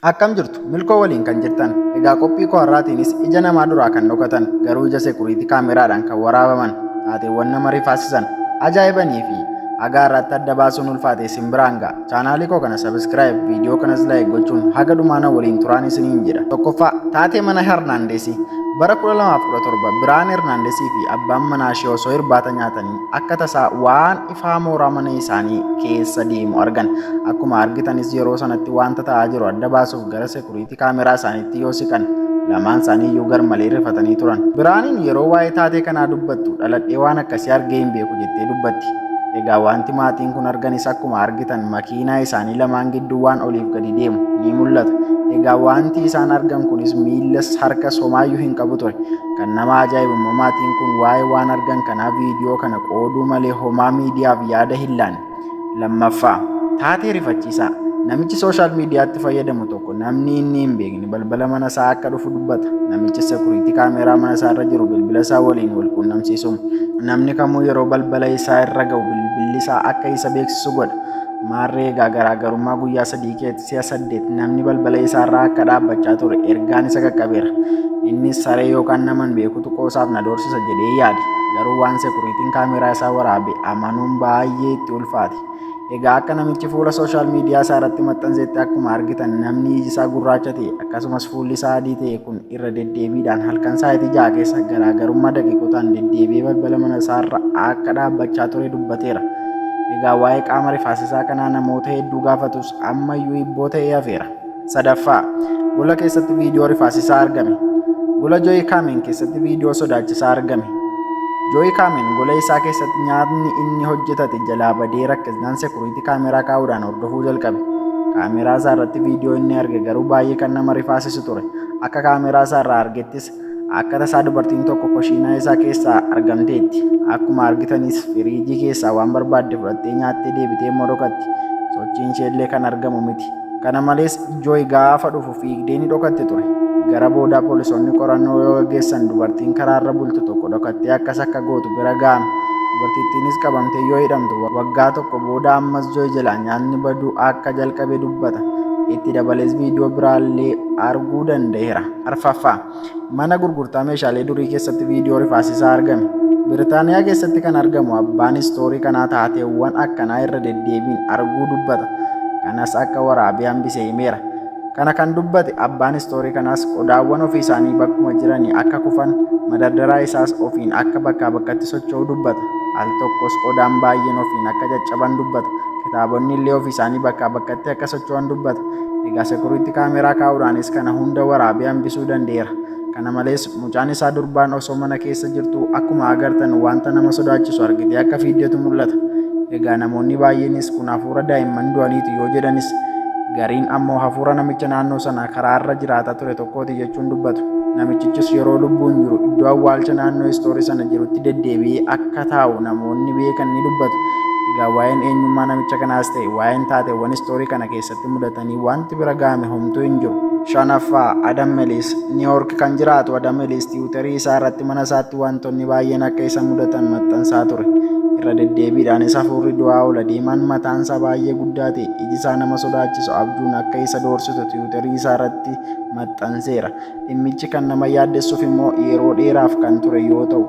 Akkam jirtu? Milkoo waliin kan jirtan. Egaa qophii koo har'aatiinis ija namaa duraa kan dhokatan garuu ija security kaameraadhaan kan waraabaman taateewwan nama rifaasisan, ajaa'ibanii fi haga har'aatti adda baasuun ulfaate isin biraan ga'a. Chaanaalii koo kana subscribe, viidiyoo kanas like gochuun haga dhumaa na waliin turaan isiniin jedha. Tokkoffaa, taatee mana Hernaandeesii. Bara 2017 Biraan Hernaandesii fi abbaan manaa ishee osoo irbaata nyaatanii akka tasaa waan ifaa mooraa mana isaanii keessa deemu argan. Akkuma argitanis yeroo sanatti wanta ta'aa jiru adda baasuuf gara security kaameraa isaaniitti yoo siqan lamaan isaanii iyyuu garmalee rifatanii turan. Biraaniin yeroo waa'ee taatee kanaa dubbattu dhaladhee waan akkasii argee hin beeku jettee dubbatti. Egaa wanti maatiin kun arganis akkuma argitan makiinaa isaanii lamaan gidduu waan oliif gadi deemu ni mul'ata. Egaa wanti isaan argan kunis miillas harkas homaayyuu hin qabu ture. Kan nama ajaa'ibu immoo maatiin kun waa'ee waan argan kanaa viidiyoo kana qooduu malee homaa miidiyaaf yaada hin laanne. Lammaffaa, taatee rifachiisaa. Namichi social miidiyaatti fayyadamu tokko namni inni hin beekne balbala mana isaa akka dhufu dubbata. Namichi security kaameraa mana isaa irra jiru bilbila isaa waliin wal quunnamsiisuun namni kamuu yeroo balbala isaa irra ga'u bilbilli isaa akka isa beeksisu godha. Maarree egaa garaagarummaa guyyaa 3 keessatti si'a 8 namni balbala isaa irra akka dhaabbachaa ture ergaan isa qaqqabeera. Innis saree yookaan naman beekutu qoosaaf na doorsisa jedhee yaade. Garuu waan sekuriitiin kaameraa isaa waraabe amanuun baay'ee itti ulfaate. Egaa akka namichi fuula social miidiyaa isaa irratti maxxansetti akkuma argitan namni iji isaa gurraacha ta'e akkasumas fuulli isaa adii ta'e kun irra deddeebiidhaan halkan sa'aatii 6 keessa garaagarummaa daqiiqotaan deddeebi'ee balbala mana isaarra akka dhaabbachaa ture dubbateera. Egaa waa'ee qaama rifaasisaa kanaa namoota hedduu gaafatus ammayyuu hibboo ta'ee hafeera. Sadaffaa, gola keessatti viidiyoo rifaasisaa argame. Gola Jooyi Kaameen keessatti viidiyoo sodaachisaa argame. Jooyi Kaameen gola isaa keessatti nyaatni inni hojjetate jalaa badee rakkisnaan sekuriitii kaameraa kaa'uudhaan hordofuu jalqabe. Kaameraa isaa irratti viidiyoo inni arge garuu baay'ee kan nama rifaasisu ture. Akka kaameraa isaa irraa argettis akka tasaa dubartiin tokko koshiinaa isaa keessaa argamteetti. Akkuma argitanis firiijii keessaa waan barbaadde fudhattee nyaattee deebitee immoo dhokatti. Sochiin isheellee kan argamu miti. Kana malees Jooy gaafa dhufu fiigdee ni dhokatte ture. Gara boodaa poolisoonni qorannoo yoo gaggeessan dubartiin karaarra bultu tokko dhokattee akkas akka gootu bira ga'ame. Dubartittiinis qabamtee yoo hidhamtu waggaa tokko booda ammas Jooy jalaa nyaatni baduu akka jalqabe dubbata. Itti dabalees viidiyoo biraallee arguu danda'eera. Arfaffaa, mana gurgurtaa meeshaalee durii keessatti viidiyoo rifaasisaa argame. Biritaaniyaa keessatti kan argamu abbaan istoorii kanaa taateewwan akkanaa irra deddeebiin arguu dubbata. Kanas akka waraabee hambise himeera. Kana kan dubbate abbaan istoorii kanaas qodaawwan ofii isaanii bakkuma jiranii akka kufan, madardaraa isaas ofiin akka bakkaa bakkatti socho'u dubbata. Al tokkos qodaan baay'een ofiin akka caccaban dubbata. Kitaabonni illee ofii isaanii bakkaa bakkatti akka socho'an dubbata. Egaa security kaameraa kaa'uudhaanis kana hunda waraabee hambisuu danda'eera. Kana malees mucaan isaa durbaan osoo mana keessa jirtuu akkuma agartan wanta nama sodaachisu argitee akka fiigdetu mul'ata. Egaa namoonni baay'eenis kun hafuura daa'imman du'aniiti yoo jedhanis gariin ammoo hafuura namicha naannoo sana karaarra jiraataa ture tokkooti jechuun dubbatu. Namichichis yeroo lubbuun jiru iddoo awwaalcha naannoo istoorii sana jirutti deddeebi'ee akka taa'u namoonni beekan ni dubbatu. Egaa waa'een eenyummaa namicha kanaas ta'e waa'een taateewwan istoorii kana keessatti mudatanii wanti bira ga'ame homtuu hin jiru. Shanaffaa, Adam Melis, Niiwoork kan jiraatu Adam Melis tiwutarii isaa irratti mana isaatti wantoonni baay'een akka isa mudatan maxxansaa ture. Irra deddeebiidhaanis hafuurri du'aa ol adeemaan mataan isaa baay'ee guddaa ta'e iji isaa nama sodaachisu abjuun akka isa doorsisu tiwutarii isaa irratti maxxanseera. Dhimmichi kan nama yaaddessuuf immoo yeroo dheeraaf kan ture yoo ta'u,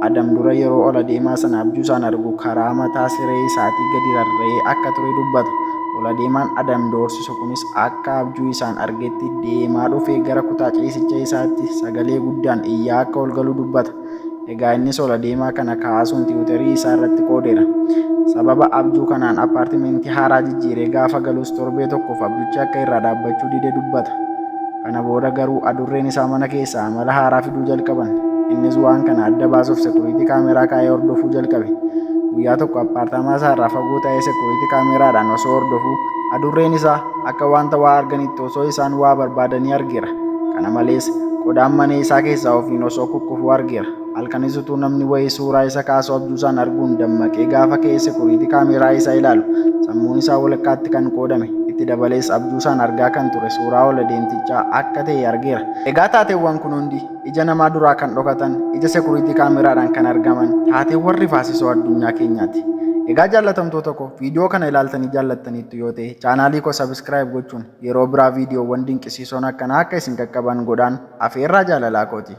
Adam dura yeroo ol adeemaa sana abjuu isaan argu karaa mataa siree isaatii gadi rarra'ee akka ture dubbata. Ol adeemaan Adam doorsisu kunis akka abjuu isaan argetti deemaa dhufee gara kutaa ciisicha isaatti sagalee guddaan iyyaa akka ol galu dubbata. Egaa innis ol adeemaa kana kaasuun tiwuterii isaa irratti qoodeera. Sababa abjuu kanaan appaartimentii haaraa jijjiiree gaafa galus torbee tokkoof abjuchi akka irraa dhaabbachuu dide dubbata. Kana booda garuu adurreen isaa mana keessaa amala haaraa fiduu jalqaban. Innis waan kana adda baasuuf sekuriitii kaameraa kaa'ee hordofuu jalqabe. Guyyaa tokko appaartaamaa isaa irraa fagoo ta'ee sekuriitii kaameraadhaan osoo hordofuu adurreen isaa akka wanta waa arganitti osoo isaan waa barbaadanii argeera. Kana malees qodaan mana isaa keessaa ofiin osoo kukkufuu argeera. Halkanis utuu namni wayii suuraa isa kaasuu abjuusaan arguun dammaqee gaafa ka'ee sekuriitii kaameraa isaa ilaalu sammuun isaa walakkaatti kan qoodame. Itti dabalees abjuusaan argaa kan ture suuraa ol adeemtichaa akka ta'e argeera. Egaa taateewwan kun hundi ija namaa duraa kan dhokatan, ija sekuriitii kaameraadhaan kan argaman taateewwan rifaasisoo addunyaa keenyaati. Egaa jaallatamtoota koo, viidiyoo kana ilaaltanii jaallattaniittu yoo ta'e, chaanaalii koo subscribe gochuun yeroo biraa viidiyoowwan dinqisiisoon akkanaa akka isin qaqqaban godhaan afeerraa jaalalaa kooti.